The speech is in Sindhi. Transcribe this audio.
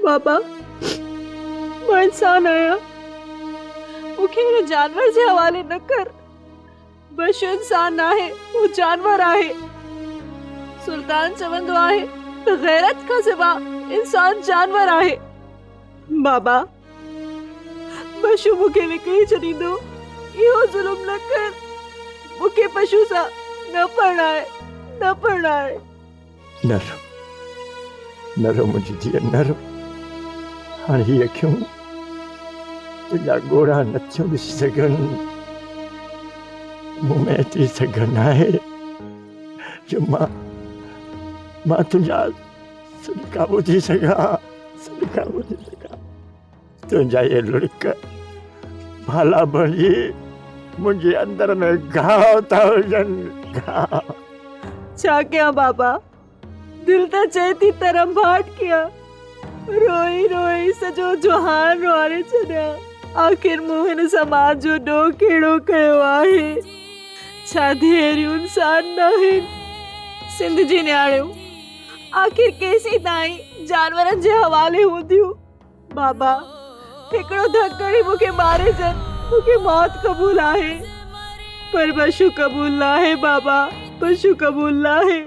بابا مان انسان آهيان مون کي هن جانور جي حوالي نه ڪر. بشو انسان ناهي هو جانور آهي. سلطان چوندو آهي ته غيرت کان سوا انسان جانور آهي. بابا بشو مون کي وڪڻي ڇڏيندو اهو ظلم نه ڪر. مون کي پشو سان نه پرڻاء نه پرڻاء. نه رو، نه رو منهنجي ڌيء نه رو. هاڻ هي اکيون تنهنجا ڳوڙها نه ٿيون ڏسي سگهن. مون ۾ ايتري سگهه ناهي جو مان مان تنهنجا سڏڪا ٻڌي سگهان، سڏڪا ٻڌي سگهان. تنهنجا اهي لڙڪ ڀالا بڻجي منهنجي اندر ۾ گهاء ٿا هجن، گهاء. ڇا ڪيان بابا، دل ته چئي ٿي ته رنڀاٽ ڪيان، روئي روئي سڄو جهان روئاري ڇڏيان. آخر مون هن سماج جو ڏوهه ڪهڙو ڪيو آهي؟ ڇا ڌيئريون انسان ناهن؟ سنڌ جي نياڻيون آخر ڪيسين تائين جانورن جي حوالي هونديون؟ بابا هڪڙو ڌڪ هڻي مون کي ماري ڇڏ، مون کي موت قبول آهي، پر بشو قبول ناهي بابا، بشو قبول ناهي.